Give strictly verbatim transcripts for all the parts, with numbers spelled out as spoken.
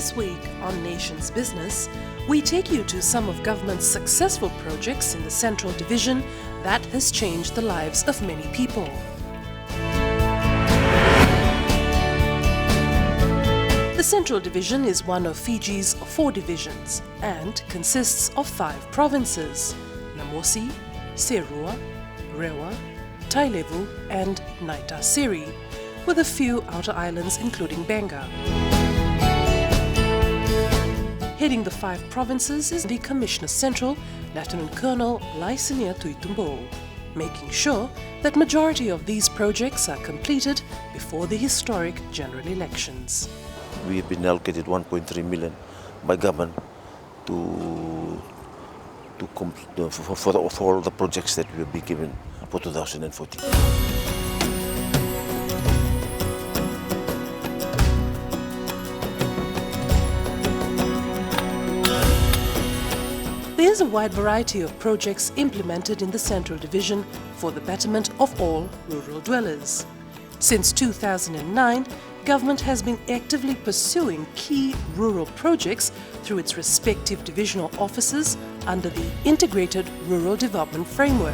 This week on Nation's Business, we take you to some of government's successful projects in the Central Division that has changed the lives of many people. The Central Division is one of Fiji's four divisions and consists of five provinces: Namosi, Serua, Rewa, Tailevu and Naitasiri, with a few outer islands including Benga. Heading the five provinces is the Commissioner Central, Lieutenant Colonel Laisinia Tuitumbou, making sure that majority of these projects are completed before the historic general elections. We have been allocated one point three million by government to, to com-, uh, for, for, the, for all the projects that we have been given for two thousand and fourteen. There is a wide variety of projects implemented in the Central Division for the betterment of all rural dwellers. Since two thousand and nine, government has been actively pursuing key rural projects through its respective divisional offices under the Integrated Rural Development Framework.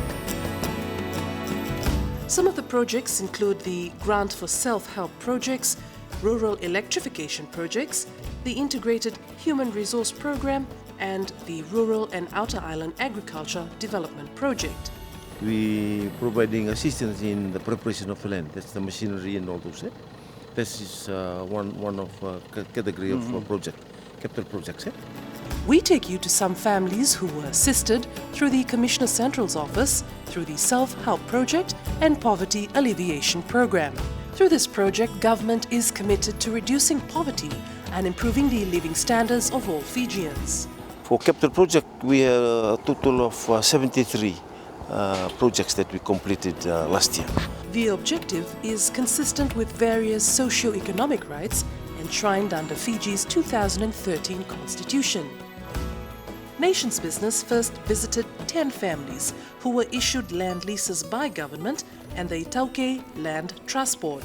Some of the projects include the Grant for Self-Help Projects, Rural Electrification Projects, the Integrated Human Resource Program, and the Rural and Outer Island Agriculture Development Project. We providing assistance in the preparation of land, that's the machinery and all those, eh? This is, uh, one, one of, uh, ca-, category of, uh, project, capital projects, eh? We take you to some families who were assisted through the Commissioner Central's office, through the Self-Help Project and Poverty Alleviation Program. Through this project, government is committed to reducing poverty and improving the living standards of all Fijians. For capital project, we have a total of, uh, seventy-three, uh, projects that we completed, uh, last year. The objective is consistent with various socio-economic rights enshrined under Fiji's two thousand and thirteen constitution. Nation's Business first visited ten families who were issued land leases by government and the Itāukei Land Trust Board.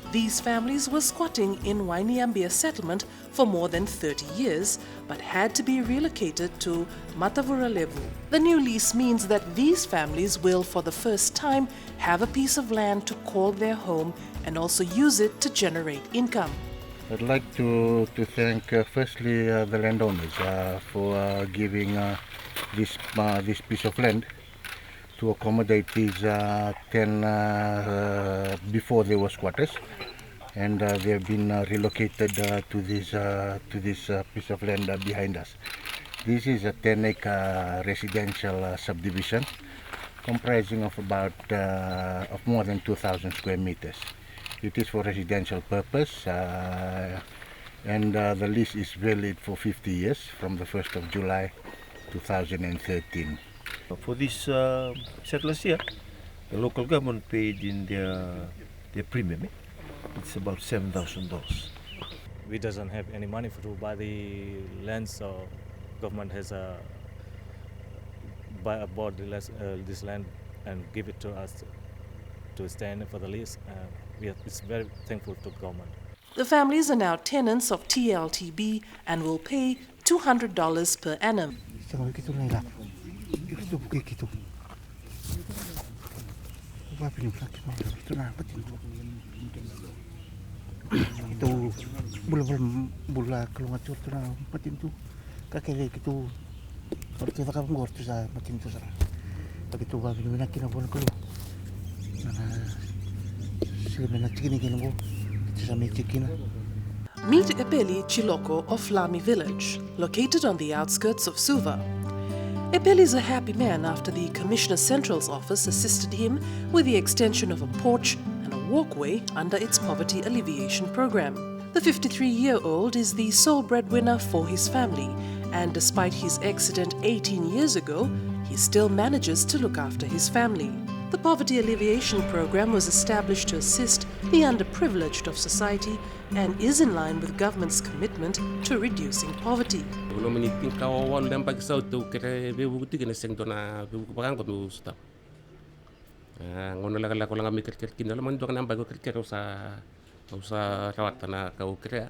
These families were squatting in Wainiabia settlement for more than thirty years, but had to be relocated to Matavuralevu. The new lease means that these families will, for the first time, have a piece of land to call their home and also use it to generate income. I'd like to, to thank, uh, firstly, uh, the landowners, uh, for, uh, giving, uh, this, uh, this piece of land to accommodate these, uh, ten, uh, uh, before they were squatters, and, uh, they have been, uh, relocated, uh, to this, uh, to this, uh, piece of land, uh, behind us. This is a ten acre residential, uh, subdivision comprising of about, uh, of more than two thousand square meters. It is for residential purpose, uh, and, uh, the lease is valid for fifty years from the first of July two thousand and thirteen. For these, uh, settlers here, the local government paid in their, their premium, eh? It's about seven thousand dollars. We doesn't have any money for, to buy the land, so government has, uh, buy, bought the les-, uh, this land and give it to us to stand for the lease. Uh, we are, it's very thankful to government. The families are now tenants of T L T B and will pay two hundred dollars per annum. Sega ni keitou na ilavo. Keitou vukei keitou. Vavinavinaka keitou na matanitu. Keitou bula, bula, bula kalougata tu na matanitu. Ka kece keitou, o ratou cakava oqo o ratou sa matanitu sara. Ka keitou vavinavinaka kina vua na Kalou. Na, na sili me na tiki ni kina oqo, keitou sa mai tiki kina. Meet Epeli Chiloko of Lami village, located on the outskirts of Suva. Epeli is a happy man after the Commissioner Central's office assisted him with the extension of a porch and a walkway under its poverty alleviation program. The fifty-three-year-old is the sole breadwinner for his family, and despite his accident eighteen years ago, he still manages to look after his family. The Poverty Alleviation Program was established to assist the underprivileged of society and is in line with government's commitment to reducing poverty. Au loma ni tinikawalu na yabaki sa oti au kere veivuke tiko, e sega ni dua na veivuke vaka oqo meu sotava. A, gauna lekaleka au la ga mai kerekere kina, loma ni dua ga na yabaki au kerekere, au sa, au sa rawata na ka au kerea.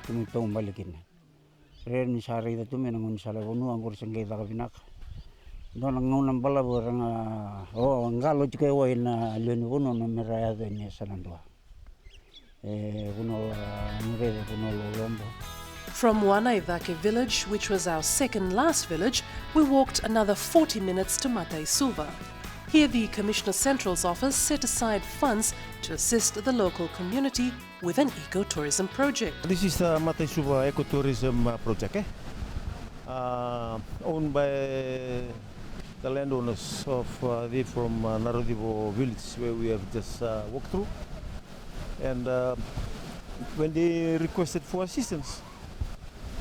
Kemuni taubale kina. Rairai ni sa raica tu mai na gaunisala e vanua oqori se qai caka vinaka. Dua na gauna balavu era ga, o, qalo tiko e wai na lewe ni vanua me ra yaco yani e sa na dua. E vanua, e, ni raica e vanua lolobo. From Wanaitake village, which was our second last village, we walked another forty minutes to Mataisuva. Here the Commissioner Central's office set aside funds to assist the local community with an ecotourism project. This is the Mataisuva ecotourism, uh, project, eh? Uh, owned by the landowners of, uh, the, from, uh, Naraucivo village, where we have just, uh, walked through. And, uh, when they requested for assistance,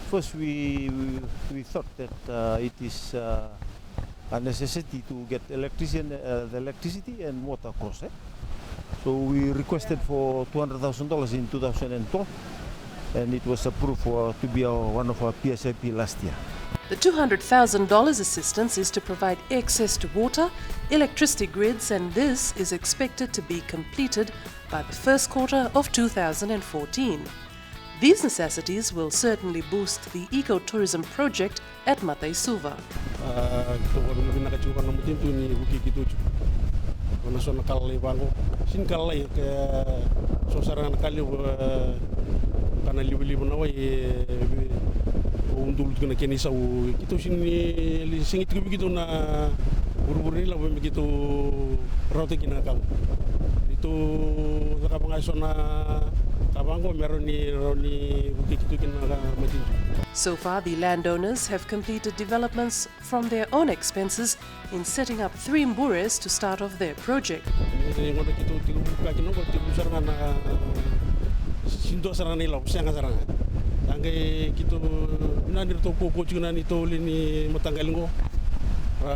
first we, we, we thought that, uh, it is, uh, a necessity to get electrician, uh, the electricity and water across, eh? So we requested for two hundred thousand dollars in two thousand and twelve, and it was approved for, to be our, one of our P S I P last year. The two hundred thousand dollars assistance is to provide access to water, electricity grids, and this is expected to be completed by the first quarter of two thousand and fourteen. These necessities will certainly boost the ecotourism project at Mataisuva. A, keitou vakavinavinaka tiko vua na matanitu ni vukei keitou tiko. Vua na so na ka lalai vaqo. Sega ni ka lalai, ke so sara ga na ka levu, e, ka na livaliva na wai, e, e, udolu tiko na kena isau. Keitou sega ni, sega tiko vei keitou na vurevure ni lavo me keitou rawata kina na ka qo. Keitou cakava ga e so na ka vaqo me rawa ni, rawa ni vukei keitou kina na matanitu. So far, the landowners have completed developments from their own expenses in setting up three bures to start off their project. Ni gauna keitou tiko vaka kina qo, tiko sara ga na, sega ni dua sara ga na ilavo, sega sara ga. Sa qai keitou, na ni ratou kaukaua tiko na neitou lewe ni mataqali qo. Ra,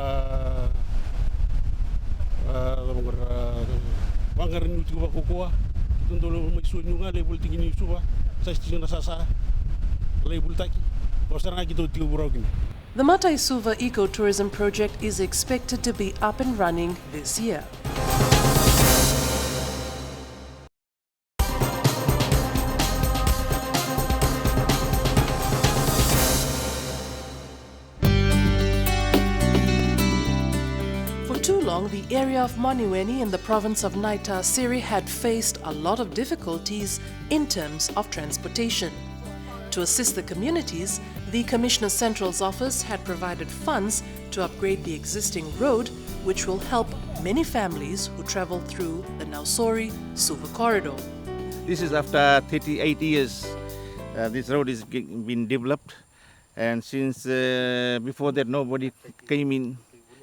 ra, ra vaqara niu tiko vakaukauwa. Keitou dau lako mai Suva niu ga lai volitaki niu Suva. Sa tiko na sasa. Lai volitaki. Qo sara ga keitou tiko vurau kina. The Mataisuva ecotourism project is expected to be up and running this year. For too long, the area of Maniweni in the province of Naitasiri had faced a lot of difficulties in terms of transportation. To assist the communities, the Commissioner Central's office had provided funds to upgrade the existing road, which will help many families who travel through the Nausori-Suva corridor. This is after thirty-eight years, uh, this road is ge-, been developed. And since, uh, before that, nobody came in.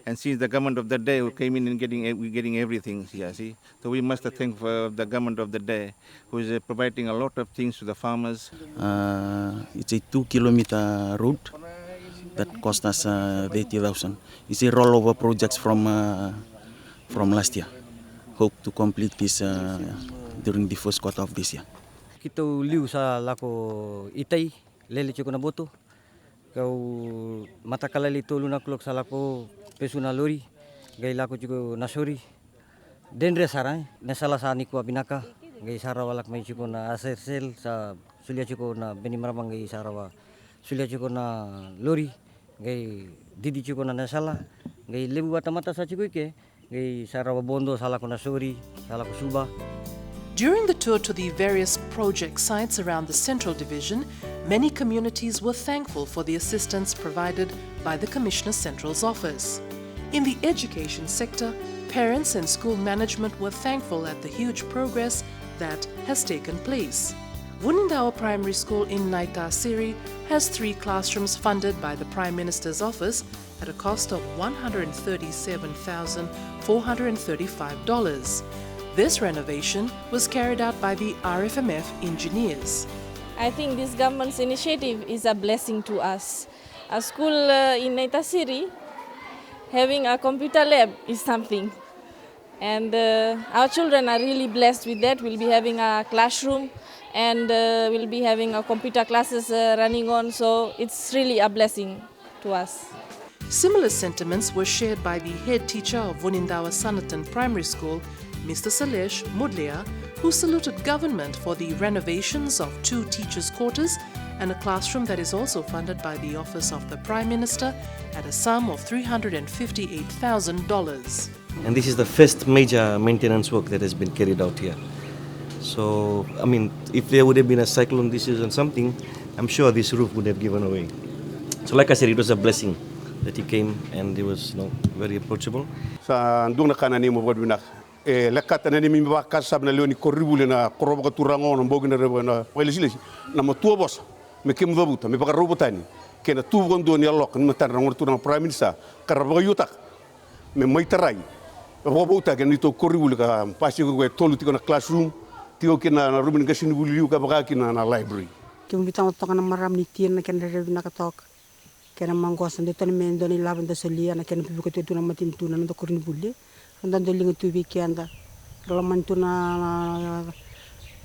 And since the government of that day who came in and getting, we're getting everything here, see? So we must thank for the government of the day who is, uh, providing a lot of things to the farmers. Uh, it's a two kilometer road that cost us, uh, thirty thousand. It's a rollover projects from, uh, from last year. Hope to complete this, uh, during the first quarter of this year. Keitou liu sa lako Itai, lele tiko na boto. Kau mataka lailai tolu na o'clock sa lako pesu na lori, qai lako tiko Nausori. Dredre sara, e? Na sala sa nikua vinaka, qai sa rawa lako mai tiko na asrsel, sa solia tiko na beni marama, qai sa rawa solia tiko na lori, qai didi tiko na sala, qai levu vata mata sa tiko i ke, qai sa rawa vodo sa lako Nausori, sa lako Suva. During the tour to the various project sites around the Central Division, many communities were thankful for the assistance provided by the Commissioner Central's office. In the education sector, parents and school management were thankful at the huge progress that has taken place. Vunindawa Primary School in Naitasiri has three classrooms funded by the Prime Minister's office at a cost of one hundred thirty-seven thousand four hundred thirty-five dollars. This renovation was carried out by the R F M F engineers. I think this government's initiative is a blessing to us. A school, uh, in Naitasiri having a computer lab is something. And, uh, our children are really blessed with that. We'll be having a classroom and, uh, we'll be having a computer classes, uh, running on. So it's really a blessing to us. Similar sentiments were shared by the head teacher of Vunindawa Sanatan Primary School, Mister Salesh Mudlia, who saluted government for the renovations of two teachers' quarters and a classroom that is also funded by the Office of the Prime Minister at a sum of three hundred and fifty-eight thousand dollars. And this is the first major maintenance work that has been carried out here. So, I mean, if there would have been a cyclone this season, something, I'm sure this roof would have given away. So, like I said, it was a blessing that he came, and he was, you know, very approachable. Sa dua na ka na neimami vakavinavinaka. E lekata na neimami vakasama na lewe ni koronivuli ena koro vakaturaga oqo, na bogi, na raivoki, na vakailesilesi, na matua vosa me kemu cavuta, me vakarau vata yani kei na tu vakadua ni yaloka ni matadra na gone turaga Prime Minister, ka ra vakaiutaka me mai tarai, vakavoutaki ena neitou koronivuli ka basika ko e tolu tiko na classroom, tiko kina na rumu ni qasenivuli liu ka vaka kina na library. Kemu veitalanoa toka na marama ni tina, na kena rairai vinaka toka. Kena maqosa, dua tani me dua na ilavo da solia, na kena veivuke tu na matanitu, na noda koronivuli. Ra dau dau liga tu vei keda, ra lomani tu na,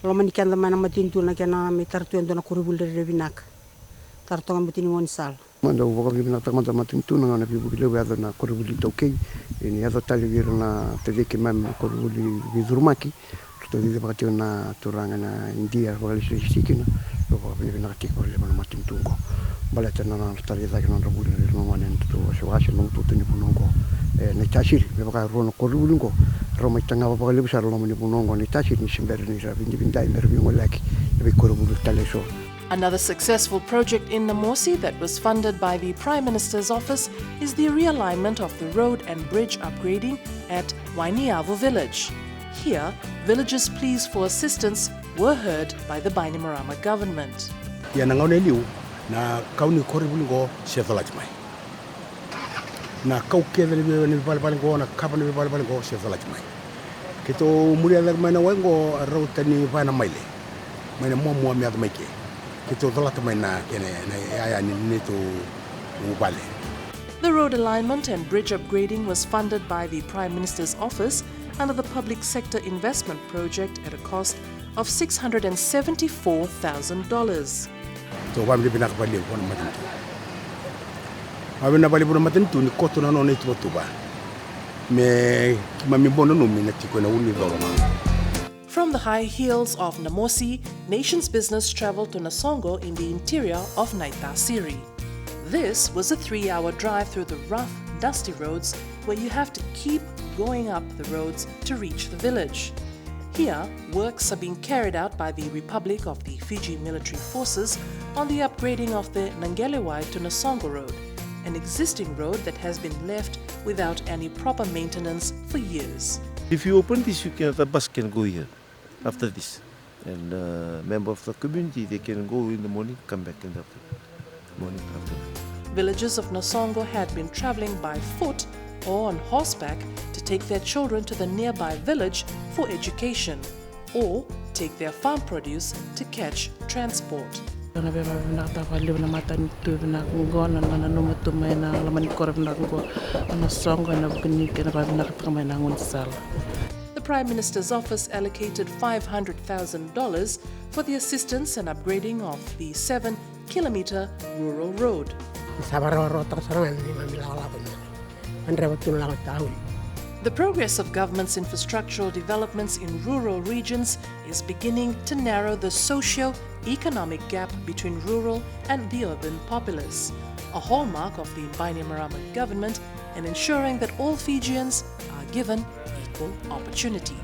lomani keda mai na matanitu na kena me tara tu e dua na koronivuli rairai vinaka. Tara toka bati ni gaunisala. Mada au vakavinavinakataka mada na matanitu na gauna veivuke levu e yaco na koronivuli iTaukei, e ni yaco tale vei ira na taci keimami na koronivuli veicurumaki. Ratou cicivaka tiko na turaga na Idia, vakalesilesi kina. Au vakavinavinaka tiko vakalevu na matanitu oqo. Baleta na nodra tarai cake na nodra vuli na ira na gone ena tou wasewase, na ututu ni vanua oqo. E, na iTasiri, me vaka e rua na koronivuli oqo, rau mai tagava vakalevu sara loma ni vanua oqo na iTasiri, ni se bera ni ra vidavidai me ra veigoleyaki na veikoronivuli tale eso. Another successful project in Namosi that was funded by the Prime Minister's office is the realignment of the road and bridge upgrading at Wainiavo village. Here, villagers' pleas for assistance were heard by the Bainimarama government. Ia na gauna e liu, na kau ni koronivuli oqo se colati mai. Na kau kece ni veivalevale oqo, na kava ni veivalevale oqo se colati mai. Keitou muria cake mai na wai oqo, rauta ni va na maile. Mai na muamua me yaco mai ke. Keitou colata mai na kena, na yaya ni neitou vale. The road alignment and bridge upgrading was funded by the Prime Minister's office under the Public Sector Investment Project at a cost of six hundred and seventy-four thousand dollars. Tou vakavinavinaka vakalevu vua na matanitu. Vakavinavinaka vakalevu na matanitu ni koto na nona ituvatuva me keimami bau nanumi na tiko ena ulu ni colo ga. From the high hills of Namosi, Nation's Business travelled to Nasongo in the interior of Naitasiri. This was a three-hour drive through the rough, dusty roads where you have to keep going up the roads to reach the village. Here, works are being carried out by the Republic of the Fiji Military Forces on the upgrading of the Nangelewai to Nasongo Road, an existing road that has been left without any proper maintenance for years. If you open this, you can, the bus can go here after this. And, uh, member of the community, they can go in the morning, come back in the afternoon. Morning after. Villagers of Nasongo had been travelling by foot or on horseback to take their children to the nearby village for education or take their farm produce to catch transport. Na veivinakataka vakalevu na matanitu vinaka oqo, na nona nanuma tu mai na loma ni koro vinaka oqo, na Nasongo, ena vuku ni kena vakavinakataka mai na gaunisala. The Prime Minister's office allocated five hundred thousand dollars for the assistance and upgrading of the seven kilometre rural road. Sa varawarawataka sara ga ni neimami lakolako ni gadreva tu na lako tauni. The progress of government's infrastructural developments in rural regions is beginning to narrow the socio-economic gap between rural and the urban populace, a hallmark of the Bainimarama government in ensuring that all Fijians are given equal opportunity.